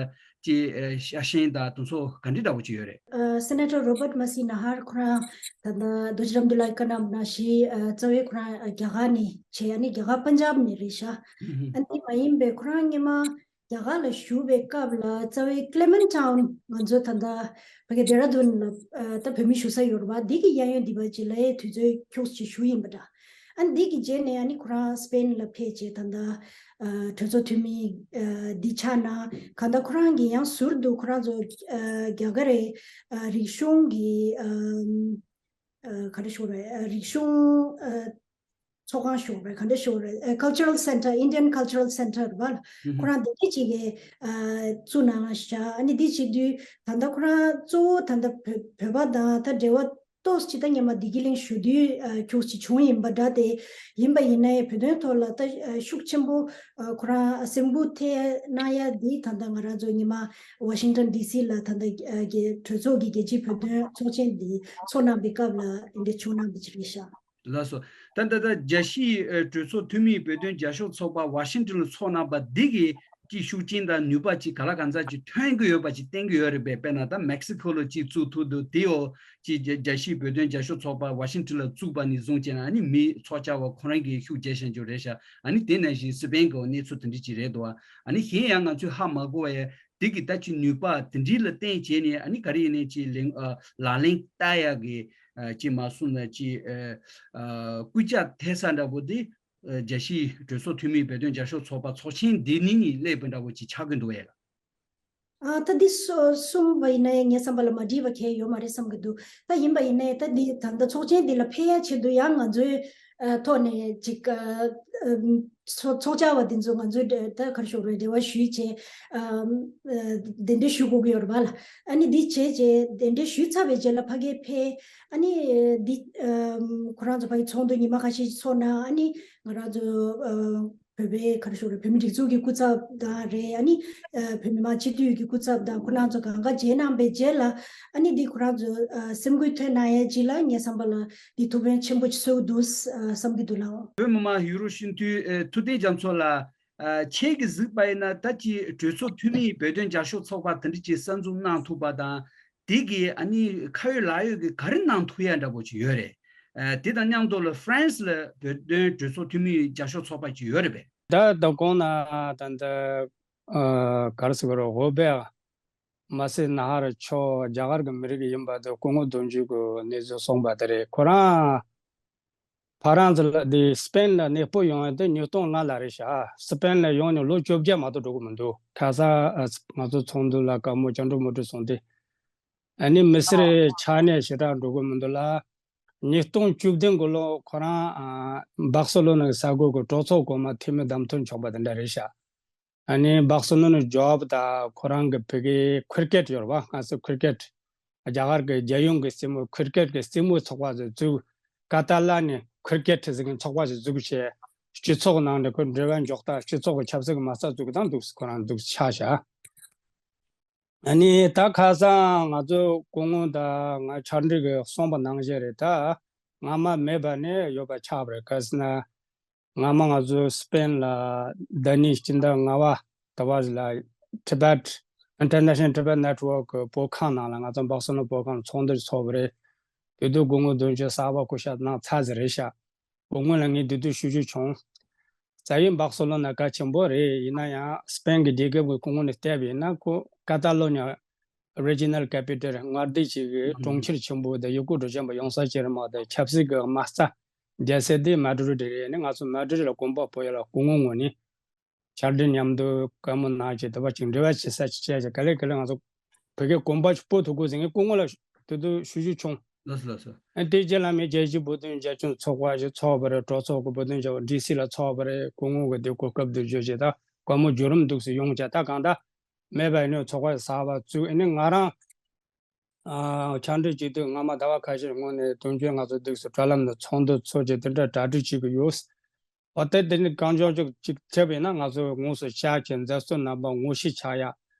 ཀྱི་ཨ་ཤ་ཞེན་དང་དེ་ཚོ་ག་འདྲ་འདྲ་བོ་ཅིག་ཡོད་རེད། ཨ་སེ་ནེ་ཊར་རོ་བར་ཊི་མ་སི་ན་ཧར་ཁོ་རང་ད་ལྟ་རྡོ་རྗེ་རབ་འབྱམས་ལགས་བཀའ་གནང་ན་ཞིག་ཨ་རྩ་བའི་ཁོ་རང་ཨ་རྒྱ་གར་ནས་བྱས། ཨ་ནི་རྒྱ་གར་པན་ཇབ་ནས་རེད་ཤག་ཨ་ནི་མ་ཡིན་པའི་ཁོ་རང་སྔོན་མ་རྒྱ་གར་ལ་བཞུགས་པའི་སྐབས་ལ་རྩ་བའི་ཀླེ་མན་ཊའུན། ང་ཚོ་ད་ལྟ་ཕ་གི་ཌེ་ར་ཌུན་ལ་ཨ་ད་བོད་མི་བཞུགས་ས་ཡོད་རེད་པ། འདི་གི་གཡས་གཡོན་འདི་པ་ཅིག་ལ་ཡའི་དུས་ཚོད་ཁྱུག་ཅིག་བཞུགས་ཡིན་པ་འདྲ། ཨ་ནི་འདི་གི་རྗེས་ནས་ཨ་ནི་ཁོ་རང་སི་པེན་ལ་ཕེབས་བྱས་ད་ལྟ་ཨ་གྲོས་ཚོགས་འཐུས་མི་ཨ་འདི་ཆགས་ན། གང་ལྟར་ཁོ་རང་གི་ཡང་ཟུར་དུ་ཁོ་རང་ཚོ་ཨ་རྒྱ་གར་རི་ཨ་རིག་གཞུང་གི་ཨ་ཨ་ག་རེ་ཞུ་དགོས་རེད། ཨ་རིག་གཞུང་ཨ་ཚོགས་ཁང་ཞུ་དགོས་རེད། ག་འདྲ་ཞུ་དགོས་རེད། ཨ་Cultural Centre, Indian Cultural Centre བ་ལ་ཁོ་རང་འདི་འདྲ་ཅིག་གི་ཨ་བཙུགས་གནང་བཞག་ཨ་ནི་འདི་བྱེད་དུས་ད་ལྟ་ཁོ་རང་གཙོ་བོ་ད་ལྟ་བོད་བོད་པ་དང་ད་འབྲེལ་བ་ཏོག་ཙམ་ད་སྔོན་མ་བདེ་སྐྱིད་གླིང་བཞུགས་དུས་ཨ་ཁྱུག་ཅིག་བྱུང་ཡིན་པ་འདྲ། དེ་ཡིན་པ་ཡིན་ནའི་བོད་དོན་ཐོག་ལ་ད་ཨ་ཤུགས་ཆེན་པོ་ཨ་ཁོ་རང་སེམས་འགུལ་ཐེབས་གནང་ཡ་འདི་ད་ལྟ་ང་རང་ཚོ་སྔོན་མ་ཝ་ཤིང་ཊོན་ཌི་སི་ལ་ད་ལྟ་ཨ་གི་གྲོས་ཚོགས་ཀྱི་རྒྱལ་སྤྱིའི་བོད་དོན་ཚོགས་ཆེན་འདི་ཚོགས་གནང་པའི་སྐབས་ལ་འདི་འདྲ་བྱུང་གནང་བ་ཅིག་རེད་ཤག་ལགས་སོ། ད་ལྟ་ད་རྒྱལ་སྤྱིའི་ཨ་གྲོས་ཚོགས་འཐུས་མིའི་བོད་དོན་རྒྱབ་སྐྱོར་ཚོགས་པ་ཝ་ཤིང་ཊོན་ལ་ཚོགས་གནང་པ་འདི་གི་ཀྱི་ཤུགས་རྐྱེན་དང་ནུས་པ་ཅིག་ག་ལ་གང་འཚམ་ཅིག་ཐོན་གྱི་ཡོད་པ་ཅིག་བསྟན་གྱི་ཡོད་རེད་པས། དཔེར་ན་ད་མེག་སི་ཁོ་ལ་ཅིག་བཙུགས་ཐུབ་འདུག་དེའོ་ཅིག་རྒྱ་རྒྱལ་སྤྱིའི་བོད་དོན་རྒྱབ་སྐྱོར་ཚོགས་པ་ཝ་ཤིང་ཊོན་ལ་བཙུགས་པ་ནས་བཟུང་བྱས་ན་ཨ་ནི་མི་ཚོགས་བཅར་བ་ཁོ་རང་གིས་ཤུགས་རྒྱས་བཞིན་རྒྱུ་རེད་ཤག་ཨ་ནི་དེ་ནང་བཞིན་སི་པེན་གྱི་གནས་ཚུལ་དེ་འདྲ་ཅིག་རེད་འདུག་ཨ་ནི་གཞན་ཡང་ང་ཚོས་ཧ་མ་གོ་བ་ཡ་དེ་གི་ད་ཅིག་ནུས་པ་དེ་འདྲ་ལ་བརྟེན་བྱས་ནས་ཨ་ནི་ག་རེ་ཡིན་ནའི་ཅིག་ལག་ལེན་བསྟར་ཡག་གི་ཅིག་མ་སོང་ན་ཅིག་སྐུལ་ལྕག་ཐེབས་ས་འདྲ་པོ་དེ། ཨ་རྒྱལ་སྤྱིའི་གྲོས་ཚོགས་འཐུས་མིའི་བོད་དོན་རྒྱབ་སྐྱོར་ཚོགས་པ་ཚོགས་ཆེན་འདི་ནི་སླེབས་པ་འདྲ་བོ་ཅིག་ཆགས་ཀྱི་འདུག་ཨེ་ལགས། ཨ་ད་འདི་གསུ་གསུངས་པ་ཡིན་ན་ངའི་བསམ་པ་ལ་མ་འགྲིག་པ་གང་ཡང་ཡོད་མ་རེད་བསམ་གྱི་འདུག་ད་ཡིན་པ་ཡིན་ནའི་ད་འདི་ད་ལྟ་ཚོགས་ཆེན་འདི་ལ་ཕེབས་ཡ་ཆེད་དུ་ཡང་ང་ཚོའི་ཨ་ཐོག་ནས་ཅིག་ཨ་ཨ་ཚོགས་ཚོགས་བཅར་བ་འདི་ཚོ་ང་ཚོའི་འབྲེལ་ད་ག་རེ་ཞུ་དགོས་རེད། འབྲེལ་བ་ཞུས་བྱས་ཨ་ཨ་གདན་འདྲེན་ཞུ་དགོས་ཀྱི་ཡོད་རེད་པ་ལགས། ཨ་ནི་འདི་བྱས་བྱས་གདན་འདྲེན་ཞུས་ཚར་བའི་རྗེས་ལ་ཕ་གིར་ཕེབས། ཨ་ནི་འདི་ཨམ་ཁོ་རང་ཚོ་ཕ་གི་ཚོགས་འདུ་ཉི་མ་ཁ་ཤས་ཤིག་ཚོགས་ན། ཨ་ནི་ང་རང་ཚོ་ཨ་བོད་པའི་ག་རེ་ཞུ་རེད། བོད་མི་སྒྲིག་འཛུགས་ཀྱི་སྐུ་ཚབ་དང་རེད། ཨ་ནི་ཨ་བོད་མི་མང་སྤྱི་འཐུས་ཀྱི་སྐུ་ཚབ་དང་ཁོ་རང་ཚོ་གང་ག་མཇལ་གནང་པའི་རྗེས་ལ། ཨ་ནི་འདི་ཁོ་རང་ཚོ་ཨ་སེམས་འགུལ་ཐོན་གནང་ཡས་ཅིག་ལ་ངའི་བསམ་པ་ལ་འདི་ཐུགས་ཕན་ཆེན་པོ་ཅིག་གསོས་འདུག་ཨ་བསམ་གྱི་འདུག་ལགས། བོད་མི་མང་ཡུ་རོབ་སྤྱི་འཐུས་ཨ་ཐུབ་བསྟན་རྒྱ་མཚོ་ལགས། ཨ་ཁྱེད་ཀྱིས་གཟིགས་པ་ཡིན་ན་ད་ཅི་གྲོས་ཚོགས་འཐུས་མིའི་བོད་དོན་རྒྱབ་སྐྱོར་ཚོགས་པ་དེ་འདྲ་ཅིག་གསར་འཛུགས་གནང་ཐུབ་པ་དང་། དེ་གིས་ཨ་ནི་ཁ་ཡོད་ལག་ཡོད་ཀྱི་ག་རེ་གནང་ཐུབ་ཡ་འདྲ་པོ་ཅིག་ཡོད་རེད། ཨ་དེ་དང་མཉམ་དུ་ལ་ཧྥ་རན་སི་ལ་བོད་དོན་གྲོས་ཚོགས་འཐུས་མིའི་རྒྱབ་སྐྱོར་ཚོགས་པ་ཅིག་ཡོད་རེད་པས། ད་ད་གོང་ན་ད་ད་ཨ་ག་རེ་ཟེར་དགོས་རེད། ཧོ་བེ་མ་སི་ན་ཧར་མཆོག་རྒྱ་གར་གྱི་མི་རིགས་ཡིན་པ་དེ་སྐུ་ངོ་དོན་གཅོད་ཀྱི་གནས་ཚུལ་གསུངས་པ་དེ་རེད། ཁོ་རང་ཕ་རན་སི་ལ་དེ་སི་པེན་ལ་གནས་སྤོ་ཡོང་ཡ་དེ་ཉིས་སྟོང་ལྔ་ལ་རེད་ཤག་སི་པེན་ལ་ཡོང་ནས་ལོ་བཅོ་བརྒྱད་མ་གཏོགས་འགྲོ་གི་མི་འདུག་ཁ་སང་ཨ་ང་ཚོ་ཚོགས་འདུ་ལ་བཀའ་མོལ་བཅར་འགྲོ་མི་འགྲོ་སོང་སྟེ། ཨ་ནི་མི་སེར་ཆ་གནས་ཞེ་དྲག་འགྲོ་གི་མི་འདུག་ལ། ཉིས་སྟོང་བཅུ་བདུན་གི་ལོ་ཁོ་རང་ཨ་སྦག་སི་ལོ་ན་གི་ས་གོ་གི་གྲོས་ཚོགས་གོང་མ་འཐུས་མི་བདམས་ཐོན་ཆོག་པ་དེ་འདྲ་རེད་ཤག་ཨ་ནི་སྦག་སོ་ལོན་ནི་ཇོབ་དང་ཁོ་རང་གི་བོད་ཀྱི་ཁིར་ཀེད་ཡོད་རེད་བ། ང་ཚོ་ཁིར་ཀེད་རྒྱ་གར་གྱི་རྒྱལ་ཡོངས་ཀྱི་རྩེད་མོ་ཁིར་ཀེད་ཀྱི་རྩེད་མོའི་ཚོགས་པ་ཚོ་བཙུགས། ཀ་ཏ་ལ་ནས་ཁིར་ཀེད་ཟེར་མཁན་ཚོགས་པ་ཞིག་བཙུགས་བྱས། སྤྱི་ཚོགས་ནང་ནས་ཁོ་འབྲེལ་བ་འཇོག་སྟངས། སྤྱི་ཚོགས་ཀྱི་ཆབ་སྲིད་ཀྱི་མ་རྩ་བཙུགས་སྟངས་འདུག་ཁོ་རང་འདུག་ཆགས་བཞག་ཨ་ནི་ད་ཁ་སང་ང་ཚོ་སྐུ་ངོ་དང་ང་ཕྱག་འབྲེལ་གྱི་གསུངས་པ་ནང་བཞིན་རེད། ད་སྔ་མ་མེད་པ་ནས་ཡོད་པ་ཆགས་པ་རེད། ག་ཟེར་ན། སྔ་མ་ང་ཚོ་སི་པེན་ལ་ཟླ་ཉིན་སྤྱི་ཟླ་ལྔ་པ་ཟླ་བ་ལ་Tibet International Tibet Network་གི་བོད་ཁང་ནང་ལ། ང་ཚོ་སྦག་སོ་ལོན་བོད་ཁང་ལ་ཚོགས་འདུ་ཚོགས་པ་རེད། དེ་དུས་སྐུ་ངོ་དོན་གཅོད་གསར་པ་སྐུ་ཞབས་གནང་ཚར་ཟིན་རེད་ཤག་སྐུ་ངོ་ལ་ངས་དེ་དུས་ཞུ་རྒྱུ་བྱུང་། རྩ་བའི་སྦག་སོ་ལོན་ན་གལ་ཆེན་པོ་རེད། ཡིན་ན་ཡང་སི་པེན་གྱི་རྒྱལ་ཁབ་ཀྱི་སྐུ་ངོ་ནས་བལྟས་པ་ཡིན་ན། ཁོ་ཀ་ཏ་ལོ་ཉ་Regional Capital་མངའ་སྡེ་གཅིག་གི་གྲོང་ཁྱེར་ཆེན་པོ་དང་། ཡུལ་སྐོར་སྒྲིག་ཆས་པ་ཡོང་ས་ཅིག་རེད་མ་གཏོགས། ཆབ་སྲིད་ཀྱི་མ་རྩ་རྒྱལ་སྲིད་དེ་མ་ཌི་རིཌ་རེད། ནི་ང་ཚོ་མ་ཌི་རིཌ་ལ་དགོངས་པ་སྤོ་ཡ་ལ་སྐུ་ངོ་ངོས་ནས་ཕྱག་སྦྲེལ་མཉམ་དུ་བཀའ་མོལ་གནང་བྱས། དེ་བ་ཅིག་འབྲེལ་བ་བྱེད་ས་ཅིག་བྱས་བྱས། ག་ལེ་ག་ལེ་ང་ཚོ་བོད་སྐད་དགོངས་པ་ཞིག་སྤོ་ཐུབ་དགོས་ཟེར་ངས་སྐུ་ངོ་ལ་དེ་དུས་ཞུ་རྒྱུ་བྱུང་། ལགས་སོ་ལགས་སོ། ཨ་དེ་རྗེས་ལ་མི་རྒྱལ་སྤྱིའི་བོད་དོན་རྒྱབ་སྐྱོར་ཚོགས་པ་ཞིག་ཚོགས་པ་རེད། གྲོས་ཚོགས་ཀྱི་བོད་དོན་རྒྱབ་སྐྱོར་ཌི་སི་ལ་ཚོགས་པ་རེད། སྐུ་ངོ་གི་དེ་གོ་སྐབས་དེ་བརྗོད་བྱས། ད་བཀའ་མོལ་བརྒྱུད་རིམ་འདུག་སེ་ཡོང་བྱས། ད་གང་ལྟར་མེད་པ་ཡིན་ནའི་ཚོགས་པ་གསར་པ་བཙུགས། ཨ་ནི་ང་རང་ཨ་ཕྱག་འབྲེལ་བྱེད་དུས་སྔ་མ་ཟླ་བ་ཁ་ཤས་སྔོན་ནས་དོན་གཅོད་ང་ཚོ་འདུག་སེ་དྲ་ལམ་ནས་ཚོགས་འདུ་ཚོགས་བྱས། དེ་འདྲ་གྲ་སྒྲིག་བྱེད་ཀྱི་ཡོད། འོ་དེ་དེ་ནི་གང་བྱུང་ཅིག་ཅིག་ཐེབས་ཡིན་ན། ང་ཚོ་དངོས་སུ་བཅར་གྱི་མཛའ་བརྩེ་རྣམ་པ་ངོ་ཤེས་ཆགས་ཡ།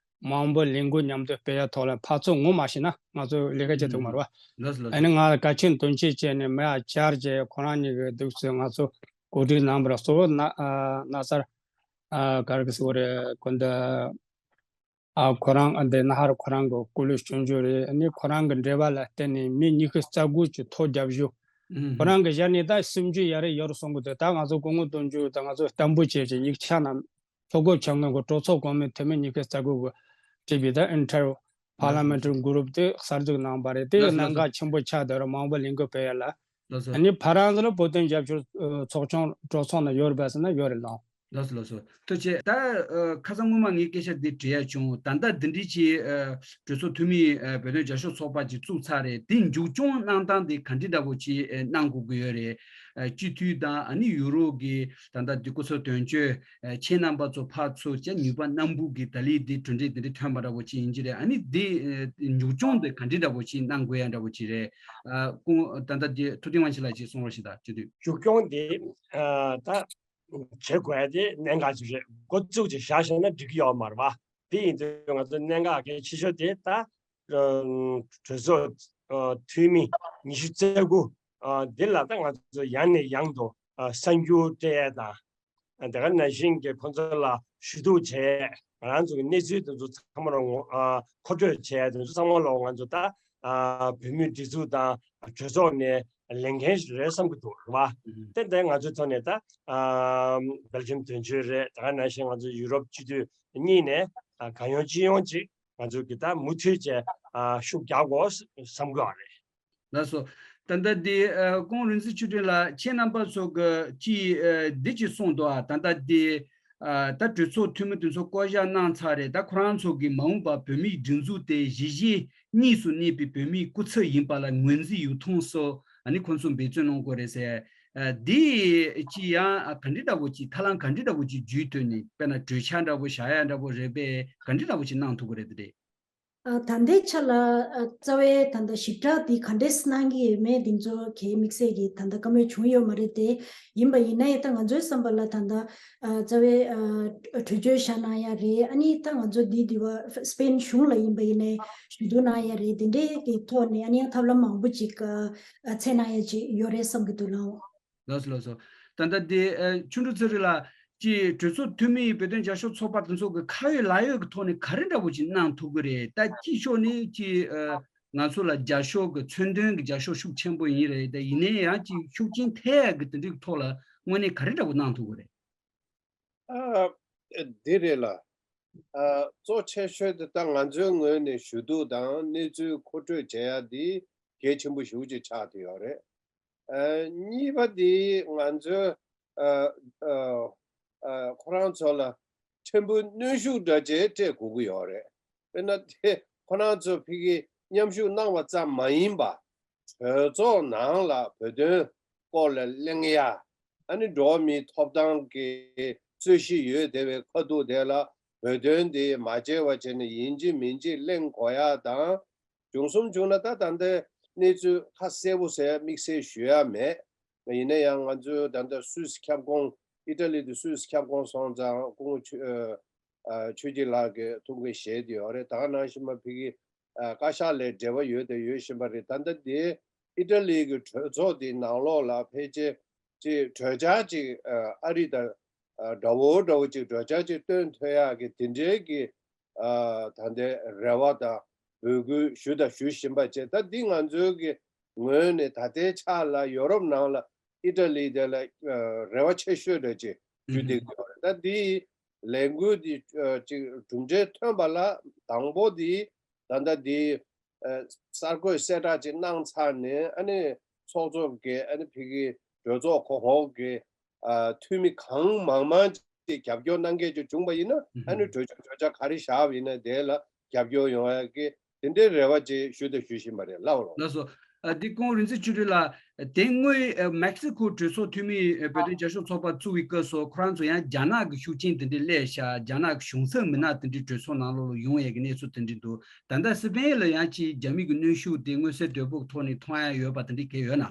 མང་པོ་ལས་འགུལ་མཉམ་དུ་སྤེལ་ཡ་ཐོག་ལ་ཕར་ཚུར་ངོ་མ་ཤེས་ན་ང་ཚོ་ལས་ཀ་བྱེད་ཐུབ་མ་རེད་བ། ལགས་སོ་ལགས་ཨ་ནི་སོ། ང་གལ་ཆེན་དོན་ཆེན་བྱས་ནས་མི་ཡ་བཅར་བྱས། ཁོ་རང་གཉིས་ཀྱིས་འདུག་སེ་ང་ཚོ་གོ་སྒྲིག་གནང་བ་རེད། གཙོ་བོ་ན་ཨ་ན་སར་ཨ་ག་རེ་ཟེར་དགོས་རེད། སྐུ་ཟླ་ཨ་ཁོ་རང་ཨ་འདི་ན་ཧར་ཁོ་རང་གི་སྐུ་ལུས་སྐྱོན་བརྗོད་རེད། ཨ་ནི་ཁོ་རང་གི་འབྲེལ་བ་ལ་བརྟེན་ནས་མི་ཉི་ཤུ་རྩ་དགུ་ཅིག་ཐོ་བརྒྱབ་བཞག་ཨུམ། ཁོ་རང་གི་ཞལ་ནས་ད་སུམ་ཅུ་ཡར་རེད་ཡོད་རེད་གསུང་གི་འདུག་ད་ང་ཚོ་སྐུ་ངོ་དོན་གཅོད་དང་ང་ཚོ་བསྟན་པོ་བྱས་བྱས་ཡིག་ཆ་རྣམས་ཐོ་འགོད་བྱ་མཁན་གྱི་གྲོས་ཚོགས་གོང་མའི་འཐུས་མི་ཉི་ཤུ་རྩ་དགུ་གིས་བྲིས་པའི་ད་Inter་Parliamentary Group་དེ་གསར་འཛུགས་གནང་བ་རེད། དེ་ལགས་སོ་ལགས་སོ། གནད་འགག་ཆེན་པོ་ཆགས་བསྡད་རེད། མང་པོ་ལས་འགུལ་སྤེལ་ཡ་ལ། ལགས་སོ། ཨ་ནི་ཕ་རན་སི་ལ་བོད་དོན་རྒྱབ་སྐྱོར་ཨ་ཚོགས་ཆུང་གྲོས་ཚོགས་ནང་ཡོད་རེད་པས་ཟེར་ན་ཡོད་རེད་ལགས། ལགས་སོ་ལགས་སོ། ཐུགས་རྗེ་ཆེ། ད་ཨ་ཁ་སང་སྔོན་མ་ངས་སྐད་ཆ་འདི་དྲི་ཡ་བྱུང་། ད་ལྟ་འདི་འདྲའི་ཅིག་ཨ་གྲོས་ཚོགས་འཐུས་མི་ཨ་བོད་དོན་རྒྱབ་སྐྱོར་ཚོགས་པ་ཅིག་བཙུགས་ཚར་རེད། དེ་མཇུག་སྐྱོང་གནང་སྟངས་དེ་ག་འདྲ་འདྲ་པོ་ཅིག་ཨ་གནང་དགོས་ཀྱི་ཡོད་རེད། ཨ་སྤྱི་འཐུས་དང་ཨ་ནི་ཡུ་རོབ་ཀྱི་ད་ལྟ་འདི་སྐུ་ཚབ་དོན་གཅོད་ཨ་ཁྱེད་རྣམ་པ་ཚོ་ཕར་ཚུར་བྱས། ནུས་པ་སྣ་བུག་གི་ད་ལི་འདི་གྲུབ་འབྲས་འདི་འདྲ་ཐོན་པ་འདྲ་པོ་ཅིག་ཡིན་གྱི་རེད། ཨ་ནི་འདི་ཨ་མཇུག་སྐྱོང་དེ་ག་འདྲ་འདྲ་པོ་ཅིག་གནང་དགོས་ཡ་འདྲ་པོ་ཅིག་རེད། ཨ་སྐུ་ད་ལྟ་འདི་ཐུབ་བསྟན་དབང་ཆེན་ལགས་ཀྱིས་གསུང་རོགས་ཞེས་དང་བཅས་དུས། མཇུག་སྐྱོང་འདི་ཨ་ད་བྱེད་དགོས་ཡ་དེ་གནད་འགག་ཅིག་རེད། འགོ་བཙུགས་ཅིག་བཞག་བཞག་ན་འགྲིག་གི་ཡོད་མ་རེད་བ། དེ་ཡིན་དུས་ང་ཚོ་གནད་འགག་གལ་ཆེ་ཤོས་དེ་ད་ཨ་གྲོས་ཚོགས་ཨ་འཐུས་མི་ཉི་ཤུ་རྩ་དགུ་ཨ་འདི་ལ་ད་ང་ཚོ་ཡང་ནས་ཡང་དུ་ཨ་གསར་འགྱུར་སྤྲད་ཡ་དང་། དེ་ག་ནང་བཞིན་གྱི་ཁོང་ཚོ་ལ་ཞུ་གཏུག་བྱས། ང་རང་ཚོ་གི་གནས་ཚུལ་དེ་ཚོ་ཚང་མ་ལ་ངོ་ཨ་མཁོ་སྤྲོད་བྱས། དེ་ཚོ་ཚང་མ་ལ་ང་ཚོ་ད་ཨ་བོད་མིའི་སྒྲིག་འཛུགས་དང་གྲོས་ཚོགས་ནས་ལས་འགན་ཞིག་རེད་བསམ་གྱི་འདུག་རེད་བ། ཏན་ཏན་ང་ཚོའི་ཐོག་ནས་ད་ཨ་སྦེལ་ཇམ་དོན་གཅོད་རེད། དེ་ག་ནང་བཞིན་ང་ཚོ་ཡུ་རོབ་སྤྱི་འཐུས་གཉིས་ནས་ཨ་གང་ཡོང་ཅི་ཡོང་ཅིག་ང་ཚོ་གི་ད་མུ་མཐུད་བྱས་ཨ་ཤུགས་རྒྱག་དགོས་བསམ་གྱི་ཡོད་རེད། ལགས་སོ། ད་ལྟ་འདི་ཨ་སྐུ་ངོ་རིག་འཛིན་ཆོས་སྒྲོན་ལགས། ཁྱེད་རྣམ་པ་ཚོ་གི་ཅིག་ཨ་འདི་ཅིག་གསུངས་འདུག་ཨ། ད་ལྟ་འདི་ཨ་ད་གྲོས་ཚོགས་འཐུས་མི་དེ་ཚོ་བསྐོ་གཞག་གནང་ཚར་རེད། ད་ཁོ་རང་ཚོ་གི་མ་འོངས་པ་བོད་མིའི་སྒྲིག་འཛུགས་དེ་གཞིས་བྱེས་གཉིས་སུ་གནས་པའི་བོད་མིའི་སྐུ་ཚབ་ཡིན་པ་ལ་ངོས་འཛིན་ཡོད་མཐོང་སོགས་ཨ་ནི་ཁོང་ཚོ་འབད་བརྩོན་གནང་དགོས་རེད་ཟེར། ཨ་འདི་ཅིག་ཡང་ཨ་ག་འདྲ་འདྲ་པོ་ཅིག་ཐབས་ལམ་ག་འདྲ་འདྲ་པོ་ཅིག་བརྒྱུད་དོན་ནས། དཔེར་ན་གྲོས་འཆར་འདྲ་པོ་བཞག་ཡ་འདྲ་པོ་རེད་པས། ག་འདྲ་འདྲ་པོ་ཅིག་གནང་ཐུབ་ཀྱི་རེད་དེ་རེད། ཨ་ད་ལྟའི་ཆ་ལ་ཨ་རྩ་བའི་ད་ལྟ་ཞིབ་ཕྲ་དེ་ག་འདྲས་གནང་གི་ཡོད་མེད་དེ་ཚོ་གའི་དམིགས་བསལ་གྱི་ད་ལྟ་བཀའ་མོལ་བྱུང་ཡོད་མ་རེད་དེ། ཡིན་པ་ཡིན་ན་ཡང་ད་ང་ཚོའི་བསམ་པ་ལ་ད་ལྟ་ཨ་རྩ་བའི་ཨ་གྲོས་ཆོད་བཞག་གནང་ཡ་རེད། ཨ་ནི་ད་ང་ཚོ་འདི་འདི་བ་སི་པེན་གཞུང་ལ་ཡིན་པ་ཡིན་ནའི་ཞུ་གཏུག་གནང་ཡ་རེད། དེ་འདྲས་ཀྱི་ཐོག་ནས་ཨ་ནི་ཡང་ཐབས་ལམ་མང་པོ་ཅིག་ཨ་འཚོལ་གནང་ཡ་ཅིག་ཡོད་རེད་བསམ་གྱི་འདུག་ལགས། ལགས་སོ་ལགས་སོ། ད་ལྟ་དེ་ཨ་ཆོས་འབྲུག་ཚེ་རིང་ལགས་ཀྱིས་གྲོས་ཚོགས་འཐུས་མི་བོད་དོན་རྒྱབ་སྐྱོར་ཚོགས་པ་དེ་ཚོ་གི་ཁ་ཡོད་ལག་ཡོད་ཀྱི་ཐོག་ནས་ག་རེ་འདྲ་པོ་ཅིག་གནང་ཐུབ་ཀྱི་རེད། ད་སྤྱི་ཕྱོགས་ནས་ཀྱི་ཨ་ང་ཚོ་ལ་རྒྱབ་སྐྱོར་གྱི་མཚོན་དོན་གྱི་རྒྱབ་སྐྱོར་ཤུགས་ཆེན་པོ་ཡིན་རེད། དེ་ཡིན་ནའི་ཡང་ཀྱི་ཤུགས་རྐྱེན་ཐེབས་ཡག་གི་དེ་འདྲའི་ཐོག་ལ་དངོས་གནས་ག་རེ་འདྲ་པོ་གནང་ཐུབ་ཀྱི་རེད། ཨ་འདི་རེད་ལ། ཨ་གཙོ་ཆེ་ཤོས་དེ་ད་ང་ཚོའི་ངོས་ནས་ཞུ་གཏུག་དང་གནས་ཚུལ་མཁོ་སྤྲོད་བྱེད་ཡ་འདི་གལ་ཆེན་པོ་ཞེ་པོ་ཅིག་ཆགས་བསྡད་ཡོད་རེད། ཨ་གཉིས་པ་དེ་ང་ཚོའི་ཨ་ཨ་ཨ་ཁོ་རང་ཚོ་ལ་ཕྲན་བུ་གནོན་ཤུགས་འདྲ་ཅིག་སྤྲད་དགོས་ཀྱི་ཡོད་རེད། དཔེར་ན་དེ་ཁོ་རང་ཚོ་ཕ་གིར་མཉམ་ཞུགས་གནང་བ་ཙམ་མ་ཡིན་པ། གྲོས་ཚོགས་ནང་ལ་བོད་དོན་སྐོར་ལ་གླེང་ཡ། ཨ་ནི་འགྲོ་བ་མིའི་ཐོབ་ཐང་གི་རྩོད་གཞི་ཡོད་བསྡད་པའི་ཁ་ཐུག་དེ་ལ་ བོད་དོན་འདི་མ་བརྗེད་པ་བྱས་ནས་ཡིན་གཅིག་མིན་གཅིག་གླེང་དགོས་ཡ་དང་། བྱུང་སོང་བྱུང་ན་ད་ད་ལྟའི་གནས་ཚུལ་ཁ་གསལ་པོ་ཟེར་དམིགས་བསལ་ཞུ་ཡ་མེད། ཡིན་ན་ཡང་ང་ཚོའི་ད་ལྟ་སུད་སི་ཁྱབ་ཁོངས། ཨི་ཊ་ལི་དེ་སུད་སི་ཁྱབ་ཁོངས་སོང་ཙང་སྐུ་ངོ་ཆོས་ཨ་ཆོས་སྐྱིད་ལགས་ཀྱིས་ཐུགས་འགན་བཞེས་བསྡད་ཡོད་རེད། ད་ག་ནང་བཞིན་མ་ཕ་གི་ཨ་བཀའ་ཤག་ལས་འབྲེལ་བ་ཡོད་དེ་ཡོད་བཞིན་པ་རེད། ད་ལྟ་དེ་ཨི་ཊ་ལི་གི་གྲོས་ཚོགས་དེའི་ནང་ལོགས་ལ་ཕལ་ཆེར་ཅིག་གྲོས་འཆར་ཅིག་ཨ་ཨ་རི་དང་ཨ་འདྲ་བོ་འདྲ་བོ་ཅིག་གྲོས་འཆར་ཅིག་བཏོན་ཐུབ་ཡག་གི་དེ་འདྲའི་གི་ཨ་ད་ལྟའི་རེ་བ་དང་འབོད་སྐུལ་ཞུ་དང་ཞུ་བཞིན་པ་བྱས། ད་འདི་ང་ཚོའི་གི་ངོས་ནས་ད་ལྟའི་ཆ་ལ་ཡོ་རོབ་ནང་ལ་ཨི་ཊ་ལི་དེ་ལ་ཨ་རེ་བ་ཆེ་ཤོས་འདྲ་ཅིག་ཞུ་བསྡད་ཀྱི་ཡོད་རེད། ད་འདི་ལས་འགུལ་འདི་ཨ་ཅིག་གྲུབ་འབྲས་ཐོན་པ་ལ་དང་པོ་འདི་ད་ལྟ་འདི་ཨ་གསར་འགོད་གསལ་བསྒྲགས་ཅིག་གནང་ཚར་ནས། ཨ་ནི་ཚོགས་གཙོ་གིས་ཨ་ནི་ཕ་གི་གྲོས་ཚོགས་གོང་འོག་གི་ཨ་འཐུས་མི་གང་མང་མང་ཅིག་རྒྱབ་སྐྱོར་གནང་མཁན་ཅིག་བྱུང་པ་ཡིན་ན། ཨ་ནི་གྲོས་ཆོད་གྲོས་འཆར་ག་རེ་བཞག་པ་ཡིན་ན་དེ་ལ་རྒྱབ་སྐྱོར་ཡོང་ཡག་གི་དེ་འདྲའི་རེ་བ་ཅིག་ཞུ་དང་ཞུ་བཞིན་པ་རེད། ལགས་འོང་། ལགས་སོ། ཨ་འདི་སྐུ་ངོ་རིག་འཛིན་ཆོས་སྒྲོན་ལགས། དེ་སྔོན་ཨ་མེག་སི་ཁོ་གྲོས་ཚོགས་འཐུས་མི་ཨ་བོད་དོན་རྒྱབ་སྐྱོར་ཚོགས་པ་བཙུགས་པའི་སྐབས་སུ་ཁོ་རང་ཚོ་ཡང་རྒྱ་ནག་གི་ཤུགས་རྐྱེན་དེ་འདྲ་སླེབས་ཤག་རྒྱ་ནག་གི་གཞུང་ཚབ་མི་སྣ་དེ་འདྲ་གྲོས་ཚོགས་ནང་ལོགས་ལ་ཡོང་ཡས་ཀྱི་གནས་ཚུལ་དེ་འདྲ་འདུག་ད་ལྟ་སི་པན་ལ་ཡང་ཅིག་རྒྱ་མི་གི་གནོན་ཤུགས་དེ་མངོན་གསལ་དོད་པོ་གི་ཐོག་ནས་མཐོང་ཡ་ཡོད་པ་དེ་འདྲ་གང་ཡོད་ན།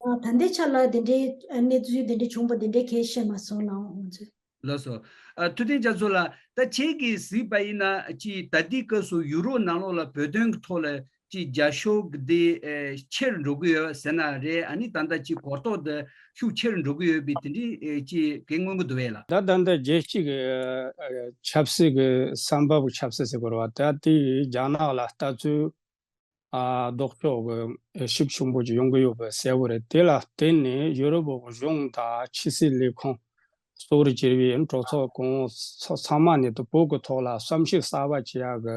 ཨ་ད་ལྟའི་ཆ་ལ་དེ་འདྲའི་ཨ་གནས་ཚུལ་དེ་འདྲ་བྱུང་པ་དེ་འདྲའི་གང་ཤེས་མ་སོང་། ལགས་འོང་། ལགས་སོ། ཨ་ཐུབ་བསྟན་རྒྱ་མཚོ་ལགས། ད་ཁྱེད་ཀྱིས་གཟིགས་པ་ཡིན་ན་ཅིག་ད་ལྟའི་སྐབས་སུ་ཡུ་རོབ་ནང་ལོགས་ལ་བོད་དོན་གྱི་ཐོག་ལ་ཅིག་རྒྱབ་སྐྱོར་གྱི་དེ་ཨེ་ཆེར་འགྲོ་གི་ཡོད་ཟེར་ན་རེད། ཨ་ནི་ད་ལྟ་ཅིག་གོ་རྟོགས་དེ་ཤུགས་ཆེར་འགྲོ་གི་ཡོད་པའི་དེ་འདྲའི་ཨེ་ཅིག་གང་མངོན་གྱི་འདུག་བས་ལགས། ད་ད་ལྟ་རྒྱལ་སྤྱི་གི་ཨ་ཆབ་སྲིད་ཀྱི་བསམ་བབ་ཀྱི་ཆབ་སྲིད་ཟེར་དགོས་རེད་བ། ད་དེ་རྒྱ་ནག་ལ་ལྟ་ཚུལ་ཨ་ལྡོག་ཕྱོགས་ཀྱི་ཤུགས་ཆེན་པོ་ཅིག་ཡོང་གི་ཡོད་པ་གསལ་པོ་རེད། དེ་ལ་བརྟེན་ནས་ཡུ་རོབ་གཞུང་དང་ཕྱི་སྲིད་ལས་ཁུངས་སོགས་རེ་གྱུར་པའི་གྲོས་ཚོགས་གོང་ཚང་མ་ནས་དུ་བོད་ཀྱི་ཐོག་ལ་བསམ་གཞིག་གསར་པ་བྱེད་ཡག་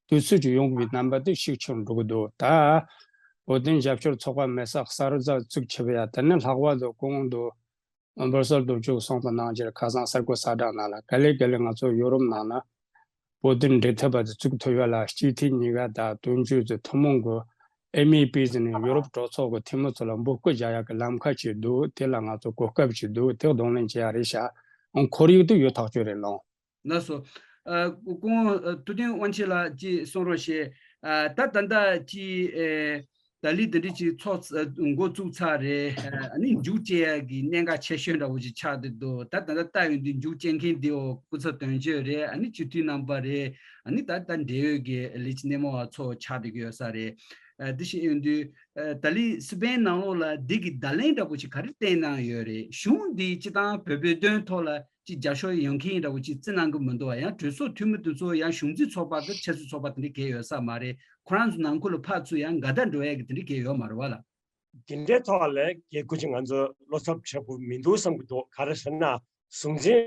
གི་དུས་ཚོད་ཅིག་ཡོང་དགོས་པའི་རྣམ་པ་དེ་ཤུགས་ཆེ་རུ་འགྲོ་གི་འདུག་ད་བོད་དོན་རྒྱབ་སྐྱོར་ཚོགས་པ་མེད་ས་གསར་རུ་རྩ་བཙུགས་བྱས་པ་ཡ། དེ་ནས་ལྷག་པར་དུ་གོང་དུ་འབུར་སོལ་དུ་བཅུག་སོང་པ་ནང་བཞིན། ཁ་སང་གསར་འགོད་གསལ་བསྒྲགས་ནང་ལ་ག་ལེ་ག་ལེ་ང་ཚོ་ཡོ་རོབ་ནང་ན་བོད་དོན་འབྲེལ་མཐུད་པ་དེ་བཙུགས་ཐུབ་ཡ་ལ་སྤྱི་འཐུས་གཉིས་ཀ་དང་དོན་གཅོད་ཚོས་ཐུན་མོང་གི་ཨེ་མི་པི་ཟེར་ནས་ཡོ་རོབ་གྲོས་ཚོགས་ཀྱི་འཐུས་མི་ཚོ་ལ་འབོད་སྐུལ་བྱ་ཡག་གི་ལམ་ཁ་ཅིག་འདུག་དེ་ལ་ང་ཚོ་གོ་སྐབས་ཅིག་འདུག་དེ་གདོང་ལེན་བྱེད་ཡ་རེད་ཤག་ཨང་ཁོར་ཡུག་དེ་ཡོད་ཐག་ཆོད་རེད། ལགས་སོ། ཨ་སྐུ་ངོ་ཨ་ཐུབ་བསྟན་དབང་ཆེན་ལགས་ཅིག་གསུང་རོགས་བྱེད། ཨ་ད་ད་ལྟ་ཅིག་ཨེ་ད་ལི་འདི་འདྲ་ཅིག་ཚོགས་ཨ་འགོ་བཙུགས་ཚར་རེད། ཨ་ནི་མཇུག་བསྐྱལ་ཡག་གི་གནད་འགག་ཆེ་ཤོས་འདྲ་བོ་ཅིག་ཆགས་བསྡད་འདུག་ད་ད་ལྟ་ལྟ་ཡོང་དུས་མཇུག་བསྐྱལ་མཁན་དེའོ་སྐུ་ཚབ་དོན་གཅོད་རེད། ཨ་ནི་སྤྱི་འཐུས་རྣམ་པ་རེད། ཨ་ནི་ད་ད་འབྲེལ་ཡོད་ཀྱི་ལས་བྱེད་སྣེ་མོ་བ་ཚོ་ཆགས་བསྡད་ཀྱི་ཡོད་ས་རེད། ཨ་འདི་ཞིག་ཡོང་དུས་ཨ་ད་ལི་སི་པན་ནང་ལོགས་ལ་འདི་གི་བརྡ་ལན་འདྲ་བོ་ཅིག་ག་རེ་བསྟན་གནང་ཡོད་རེད། གཞུང་འདི་སྤྱི་བཏང་བོད་བོད་དོན་ཐོག་ལ་ཅིག་རྒྱབ་སྐྱོར་ཡོང་མཁན་འདྲ་བོ་ཅིག་བརྩི་གནང་གི་མི་འདུག་བ། ཡང་གྲོས་ཚོགས་འཐུས་མི་དེ་ཚོ་ཡང་གཞུང་འཛིན་ཚོགས་པ་དང་ཆབ་སྲིད་ཚོགས་པ་དེ་འདྲ་གང་ཡོད་ས་མ་རེད། ཁོ་རང་ཚོ་ནང་ཁུལ་ལ་ཕར་ཚུར་ཡང་འགལ་ཟླ་འགྲོ་ཡ་གི་དེ་འདྲ་གང་ཡོད་མ་རེད་བ་ལ། དེ་འདྲའི་ཐོག་ལ་གལ་དགོས་ཅིག་ང་ཚོ་བློ་འཚབ་བྱེད་དགོས་མི་འདུག་བསམ་གྱི་འདུག་ག་རེ་ཟེར་ན་གཞུང་འཛིན་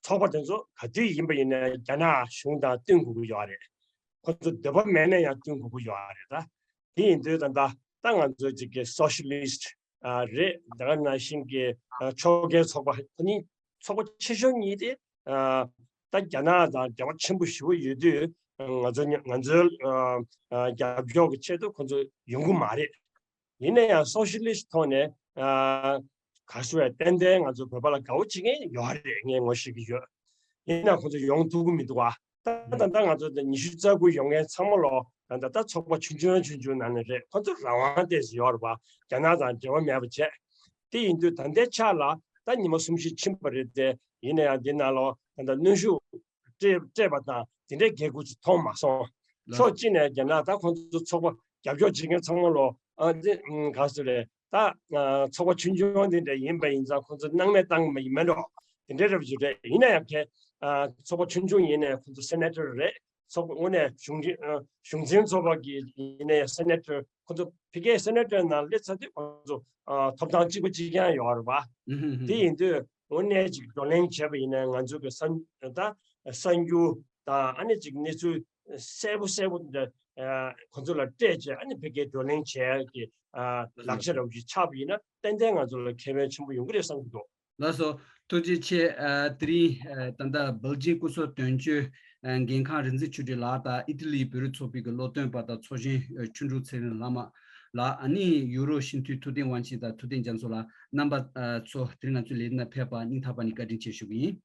ཚོགས་པ་དེ་ཚོ་ག་དུས་ཡིན་པ་ཡིན་ན་རྒྱ་ནག་གཞུང་དང་བསྟུན་དགོས་ཀྱི་ཡོད་རེད། ཁོ་ཚོ་འདོད་པ་མེད་ན་ཡང་བསྟུན་དགོས་ཀྱི་ཡོད་རེད། ད་དེ་ཡིན་དུས་ད་ལྟ་ད་ང་ཚོ་ཅིག་གི་སོ་ཤི་ལིསི་ཊི་རེད། ད་ག་ནང་བཞིན་གྱི་ཕྱོགས་འགལ་ཚོགས་པ་ཁོ་གཉིས་ཚོགས་པ་ཆེ་ཤོས་གཉིས་དེ་ད་རྒྱ་ནག་དང་འབྲེལ་བ་ཆེན་པོ་ཞེ་པོ་ཡོད་དུས་ང་ཚོ་ང་ཚོའི་རྒྱབ་སྐྱོར་གྱི་ཆེད་དུ་ཁོ་ཚོ་ཡོང་གི་མ་རེད། ཡིན་ན་ཡང་སོ་ཤི་ལི་སི་ཊི་ཐོག་ནས་ཨ་ག་རེ་ཟེར་བས་ཏན་ཏན་ང་ཚོ་བོད་པ་ལ་དགའ་བོ་བྱེད་མཁན་ཡོད་རེད། ངས་ངོ་ཤེས་ཀྱི་ཡོད། ཡིན་ན་ཁོ་ཚོ་ཡོང་ཐུབ་ཀྱི་མི་འདུག་བ། ད་ད་ལྟ་ང་ཚོ་ད་ཉི་ཤུ་རྩ་དགུ་ཡོང་མཁན་ཚང་མ་ལོ་ད་ད་ལྟ་ཚོགས་པ་ཆུང་ཆུང་ཆུང་ཆུང་ནང་ནས་རེད། ཁོ་ཚོ་རང་དབང་ཏོག་ཙམ་ཡོད་རེད་བ། རྒྱ་ནག་དང་འབྲེལ་བ་མེད་པ་བྱས། དེ་ཡིན་དུས་ད་ལྟའི་ཆ་ལ་ད་ཉི་མ་གསུམ་བཞི་ཕྱིན་པ་རེད་དེ། ཡིན་ན་ཡང་འདི་ནང་ལོ་ད་ལྟ་གནོན་ཤུགས་སྤྲད་སྤྲད་པ་དང་དེ་འདྲའི་གལ་དགོས་ཅིག་མཐོང་མ་སོང་། ལགས། ཕྱོགས་གཅིག་ནས་བརྒྱབ་ན་ད་ཁོང་ཚོ་ཚོགས་པ་རྒྱབ་སྐྱོར་བྱེད་མཁན་ཚང་མ་ལོ་ཨ་འདི་ག་ཟེར་རེད། ད་ཚོགས་པ་ཆུང་ཆུང་འདི་འདྲ་ཡིན་པ་ཡིན་ཙང་ཁོང་ཚོ་སྣང་མེད་བཏང་མ་ཡིན་མེད་འགྲོ། དེ་འདྲའི་རབ་ཅིག་རེད། ཡིན་ན་ཡང་ཁྱེད་ཚོགས་པ་ཆུང་ཆུང་ཡིན་ནའི་ཁོང་ཚོ་སེ་ནེ་ཊར་རེད། ཚོགས་པ་དངོས་གནས་གཞུང་འཛིན་གཞུང་འཛིན་ཚོགས་པ་གི་ཡིན་ནའི་སེ་ནེ་ཊར་ཁོང་ཚོ་ཕ་གིའི་སེ་ནེ་ཊར་ནང་སླེབས་ཚར་དུས་ཁོང་ཚོ་ཐོབ་ཐང་གཅིག་པ་གཅིག་རྐྱང་ཡོད་རེད་བ། དེ་ཡིན་དུས། དངོས་གནས་ཅིག་བགྲོ་གླེང་བྱས་པ་ཡིན་ན་ང་ཚོ་གི་གསར་ད་གསར་འགྱུར་དང་ཨ་ནི་ཅིག་གནས་ཚུལ་གསལ་པོ་གསལ་པོ་འདི་ཁོ་ཚོ་ལ་སྤྲད་བྱས། ཨ་ནི་ཕ་གིའི་བགྲོ་གླེང་བྱས་ཀྱི་ལག་ཆ་རབ་ཅིག་ཆགས་པ་ཡིན་ན་ཏན་ཏན་ང་ཚོ་ལ་ཁེ་ཕན་ཆེན་པོ་ཡོང་གི་རེད་བསམ་གྱི་འདུག་ལགས་སོ། ཐུགས་རྗེ་ཆེ། ཨ་དེ་རིང་ཨ་ད་ལྟ་སྦེལ་ཇིམ་སྐུ་ཚབ་དོན་གཅོད་ཨ་འགན་ཁང་རིག་འཛིན་ཆོས་སྒྲོན་ལགས་དང་ཨི་ཊ་ལིའི་བོད་རིགས་ཚོགས་པའི་གི་སློབ་སྟོན་པ་དང་ཚོགས་གཞོན་ཨ་ཆོས་འབྱོར་ཚེ་རིང་ལགས་མ་ལགས། ཨ་ནི་ཡུ་རོབ་སྤྱི་འཐུས་ཐུབ་བསྟན་དབང་ཆེན་དང་ཐུབ་བསྟན་རྒྱ་མཚོ་ལགས། རྣམ་པ་ཨ་ཚོ་དེ་རིང་ང་ཚོའི་ལས་རིམ་ནང་ཕེབས་པར་སྙིང་ཐག་པ་ནས་བཀའ་དྲིན་ཆེ་ཞུ་གི་ཡིན།